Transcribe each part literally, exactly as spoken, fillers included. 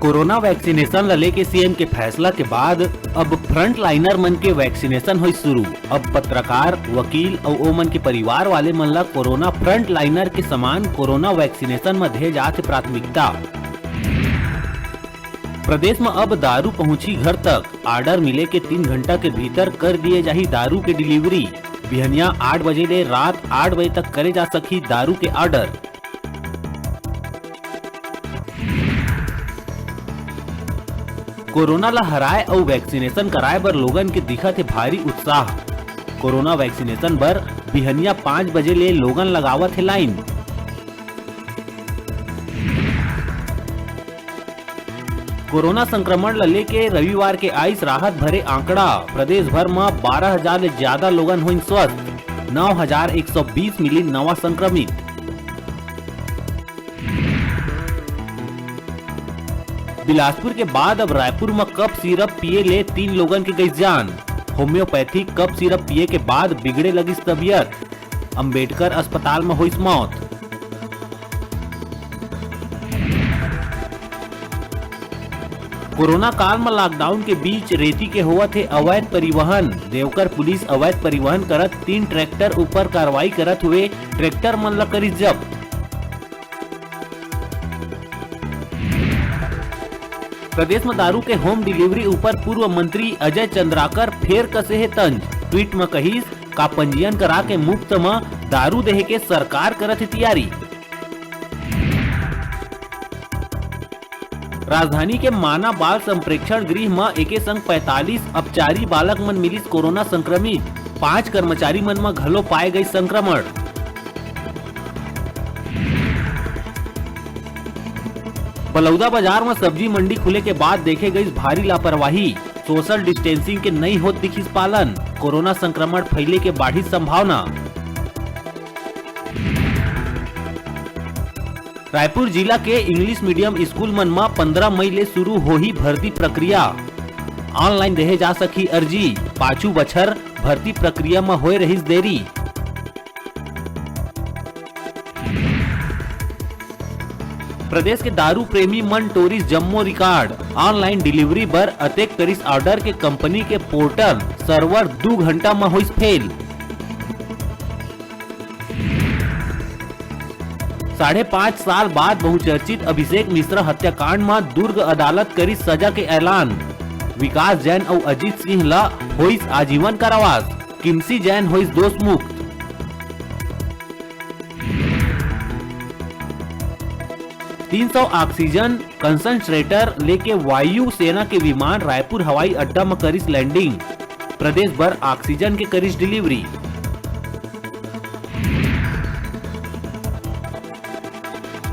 Corona vaccination ल लेके CM के फैसला के बाद अब फ्रंटलाइनर मन के वैक्सीनेशन होई शुरू। अब पत्रकार, वकील अउ ओमन के परिवार वाले मन ल कोरोना फ्रंटलाइनर के समान कोरोना वैक्सीनेशन म दे जात हे प्राथमिकता। प्रदेश म अब दारू पहुंची घर तक। ऑर्डर मिले के तीन घंटा के भीतर कर दिए जाही दारू के डिलीवरी। बिहनिया आठ बजे ले रात आठ बजे तक करे जा सकही दारू के ऑर्डर। कोरोना ल हराए अउ वैक्सीनेशन कराए बर लोगन के दिखत हे भारी उत्साह। कोरोना वैक्सीनेशन बर बिहनिया पाँच बजे ले लोगन लगावत हे लाइन। कोरोना संक्रमण ल लेके रविवार के आइस राहत भरे आंकड़ा। प्रदेश भर म बारह हजार ले ज्यादा लोगन होइन स्वस्थ, नौ हजार एक सौ बीस मिलिन नवा संक्रमित। बिलासपुर के बाद अब रायपुर म कफ सिरप पिए ले तीन लोगन के गइस जान। होम्योपैथिक कफ सिरप पिए के बाद बिगड़े लगिस तबीयत। अंबेडकर अस्पताल म होइस मौत। कोरोना काल म लॉकडाउन के बीच रेती के होवत हे अवैध परिवहन। देवकर पुलिस अवैध परिवहन करत तीन ट्रैक्टर ऊपर कार्रवाई करत हुए ट्रैक्टर मन ल करिस जब्त। प्रदेश म दारू के होम डिलीवरी ऊपर पूर्व मंत्री अजय चंद्राकर फेर कसे हे तंज। ट्वीट म कहिस, का पंजीयन करा के मुफ्त म दारू देहे के सरकार करत हे तियारी। राजधानी के माना बाल संप्रेक्षण गृह म एके संग पैंतालीस अपचारी बालक मन मिलिस कोरोना संक्रमित। पांच कर्मचारी मन म घलो पाए गइस संक्रमण। बलौदा बाजार म सब्जी मंडी खुले के बाद देखे गइस भारी लापरवाही। सोशल डिस्टेंसिंग के नइ होत दिखिस पालन। कोरोना संक्रमण फैले के बाढ़िस संभावना। रायपुर जिला के इंग्लिश मीडियम स्कूल मन म पंद्रह मई ले शुरू होही भर्ती प्रक्रिया। ऑनलाइन देहे जा सकही अर्जी। पाछू बछर भर्ती प्रक्रिया म होए रहिस देरी। प्रदेश के दारू प्रेमी मन टोरिस जम्मो रिकॉर्ड। ऑनलाइन डिलीवरी बर अतेक करिस ऑर्डर के कंपनी के पोर्टल सर्वर दू घंटा म होइस फेल। साढ़े पाँच साल बाद बहुचर्चित अभिषेक मिश्रा हत्याकांड म दुर्ग अदालत करिस सजा के ऐलान। विकास जैन अउ अजीत सिंह ल होइस आजीवन कारावास, किमसी जैन होइस दोष मुक्त। तीन सौ ऑक्सीजन कंसंट्रेटर लेके वायुसेना के विमान रायपुर हवाई अड्डा म करिस लैंडिंग। प्रदेश भर ऑक्सीजन के करिस डिलीवरी।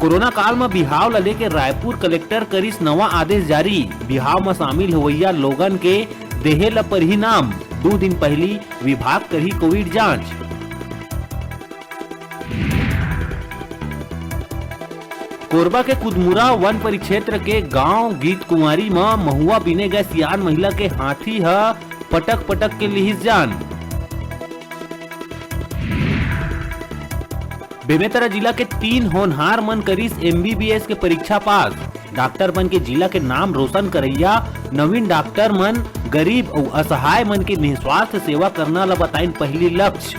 कोरोना काल म बिहाव ल लेके रायपुर कलेक्टर करिस नवा आदेश जारी। बिहाव म शामिल होवइया लोगन के देहे ल परही नाम। दू दिन पहिली विभाग करही कोविड जांच। कोरबा के कुदमुरा वन परिक्षेत्र के गांव गीत कुंवारी म महुआ बीने गए सियान महिला के हाथी ह पटक पटक के लिहिस जान। बेमेतरा जिला के तीन होनहार मन करिस एमबीबीएस के परीक्षा पास। डॉक्टर बन के जिला के नाम रोशन करइया नवीन डॉक्टर मन गरीब अउ असहाय मन के निस्वार्थ सेवा करना ल बताइन पहिली लक्ष्य।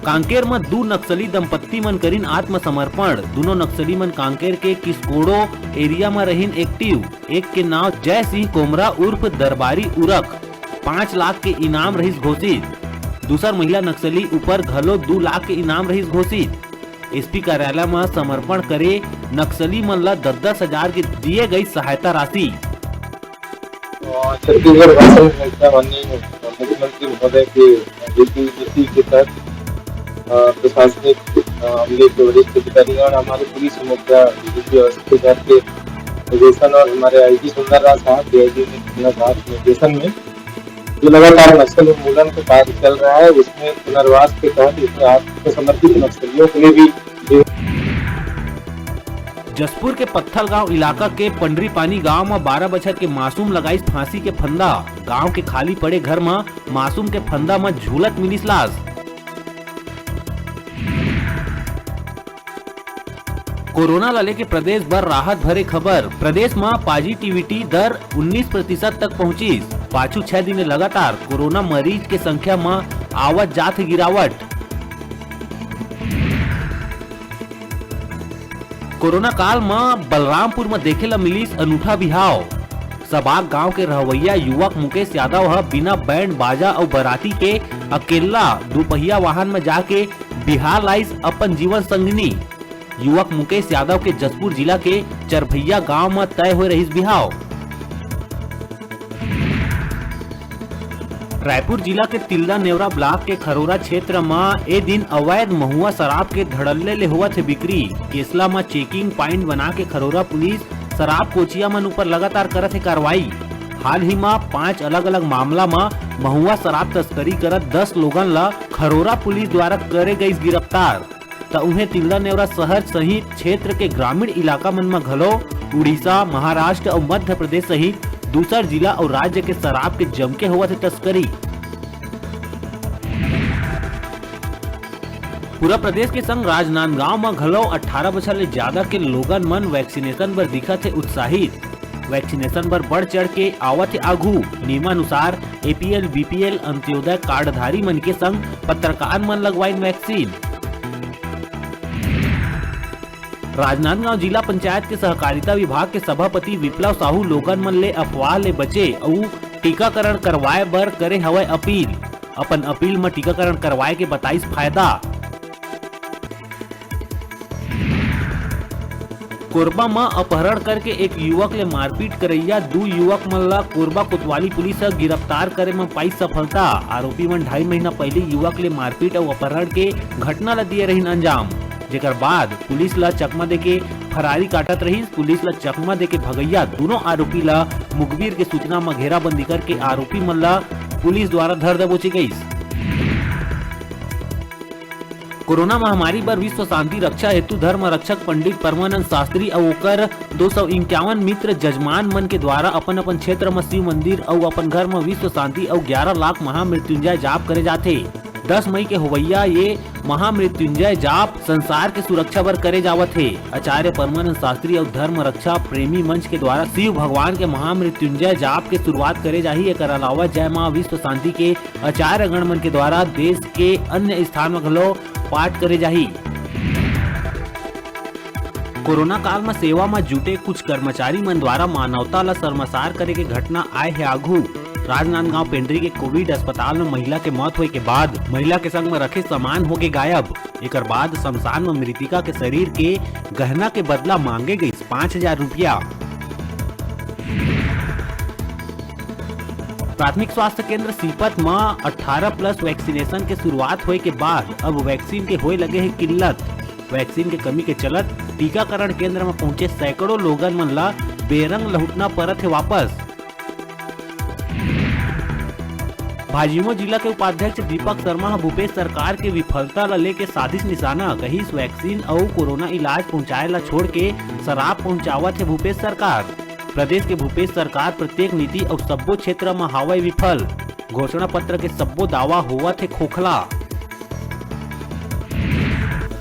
कांकेर म दू नक्सली दंपत्ति मन करिन आत्मसमर्पण। दूनों नक्सली मन कांकेर के किसकोड़ो एरिया म रहिन एक्टिव। एक के नाव जय सिंह कोमरा उर्फ दरबारी उरख, पाँच लाख के इनाम रहिस घोषित। दूसर महिला नक्सली ऊपर घलो दू लाख के इनाम रहिस घोषित। एसपी कार्यालय म समर्पण करे नक्सली मन ल दस दस हजार के दिए गई सहायता राशि। अ, छत्तीसगढ़ भाषा में संस्था माननीय मुख्यमंत्री महोदय के निर्देश के तहत, अ, प्रशासनिक, अ, अमले के वरिष्ठ अधिकारीगण, हमारे पुलिस मुखिया डीजीपी अवध के निर्देशन और हमारे आईजी सुंदर राज साहब, डीआईजी सुंदर राज के निर्देशन में जो लगातार नक्सल उन्मूलन का कार्य चल रहा है, उसमें पुनर्वास के तहत इसमें आत्मसमर्पित नक्सलियों के लिए भी जसपुर के पत्थलगांव इलाका के पंडरीपानी गांव म बारह बछर के मासूम लगाइस फांसी के फंदा। गांव के खाली पड़े घर म मासूम के फंदा म झूलत मिलिस लाश। कोरोना ला लेके प्रदेश भर राहत भरे खबर। प्रदेश म पॉजिटिविटी दर उन्नीस प्रतिशत तक पहुंचिस। पाछू छह दिन ले लगातार कोरोना मरीज के संख्या म आवत जात हे गिरावट। कोरोना काल म बलरामपुर म देखे ल मिलिस अनूठा बिहाव। सबाक गांव के रहवइया युवक मुकेश यादव ह बिना बैंड बाजा अउ बराती के अकेल्ला दुपहिया वाहन म जाके बिहार लाइस अपन जीवन संगिनी। युवक मुकेश यादव के जशपुर जिला के चरभैया गांव म तय होए रहिस बिहाव। रायपुर जिला के तिल्दा नेवरा ब्लॉक के खरोरा क्षेत्र म ए दिन अवैध महुआ शराब के धड़ल्ले ले होवत हे बिक्री। केसला म चेकिंग प्वाइंट बना के खरोरा पुलिस शराब कोचिया मन ऊपर लगातार करत हे कार्रवाई। हाल ही म पांच अलग-अलग मामला म महुआ शराब तस्करी करत दस लोगन ल खरोरा पुलिस द्वारा करे गइस गिरफ्तार। त उहें तिल्दा नेवरा शहर सहित क्षेत्र के ग्रामीण इलाका मन म घलो उड़ीसा, महाराष्ट्र अउ मध्य प्रदेश सहित दूसर जिला अउ राज्य के शराब के जमके होवत हे तस्करी। पूरा प्रदेश के संग राजनांदगांव म घलो अठारह बछर ले ज्यादा के लोगन मन वैक्सीनेशन बर दिखत हे उत्साहित। वैक्सीनेशन बर बढ़ चढ़ के आवत हे आघू। नियमानुसार एपीएल, बीपीएल, अंत्योदय कार्डधारी मन के संग पत्रकार मन लगवाइन वैक्सीन। राजनांदगांव जिला पंचायत के सहकारिता विभाग के सभापति विप्लव साहू लोगन मन ले अफवाह ले बचे अउ टीकाकरण करवाए बर करे हवय अपील। अपन अपील म टीकाकरण करवाए के बताइस फायदा। कोरबा म अपहरण करके एक युवक ले मारपीट करइया दू युवक मन ल कोरबा कोतवाली पुलिस ह गिरफ्तार करे म पाइस सफलता। आरोपी मन ढाई महीना पहिली युवक ले मारपीट अउ अपहरण के घटना ल दिए रहिन अंजाम, जेकर बाद पुलिस ल चकमा देके फरारी काटत रहिस। पुलिस ल चकमा देके भगइया दूनों आरोपी ल मुखबिर के सूचना म घेराबंदी करके आरोपी मन ल पुलिस द्वारा धर दबोचे गइस। कोरोना महामारी बर विश्व शांति रक्षा हेतु धर्म रक्षक पंडित परमानंद शास्त्री अउ ओकर दो सौ इक्यावन मित्र जजमान मन के द्वारा अपन-अपन क्षेत्र म शिव मंदिर अउ अपन घर म विश्व शांति अउ ग्यारह लाख महामृत्युंजय जाप करे जाथे। दस मई के होवइया ये महामृत्युंजय जाप संसार के सुरक्षा बर करे जावत हे। आचार्य परमानंद शास्त्री अउ धर्म रक्षा प्रेमी मंच के द्वारा शिव भगवान के महामृत्युंजय जाप के शुरुआत करे जाही। एकर अलावा जय मां विश्व शांति के आचार्यगण मन के द्वारा देश के अन्य स्थान म घलो पाठ करे जाही। कोरोना काल म सेवा म जुटे कुछ कर्मचारी मन द्वारा मानवता ल शर्मसार करे के घटना आए हे आघू। राजनांदगांव पेंड्री के कोविड अस्पताल म महिला के मौत होए के बाद महिला के संग म रखे सामान होगे गायब। एकर बाद शमशान म मृतिका के शरीर के गहना के बदला मांगे गइस पाँच हजार रुपया। प्राथमिक स्वास्थ्य केंद्र सीपत म अठारह प्लस वैक्सीनेशन के शुरुआत होए के बाद अब वैक्सीन के होए लगे हे किल्लत। वैक्सीन के कमी के चलत टीकाकरण केंद्र म पहुंचे सैकड़ों लोगन मन ल बेरंग लहुटना परत हे वापस। भाजिमो जिला के उपाध्यक्ष दीपक शर्मा ह भूपेश सरकार के विफलता ल लेके साधिस निशाना, कहिस वैक्सीन अउ कोरोना इलाज पहुंचाए ल छोड़ के शराब पहुंचावत हे भूपेश सरकार। प्रदेश के भूपेश सरकार प्रत्येक नीति अउ सब्बो क्षेत्र म हावय विफल। घोषणा पत्र के सब्बो दावा होवत हे खोखला।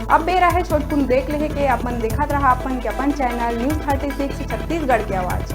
अब बेरा हे छोटकुन break लेहे के। अपन देखत रहा अपन के अपन channel news thirty six Chhattisgarh के आवाज़।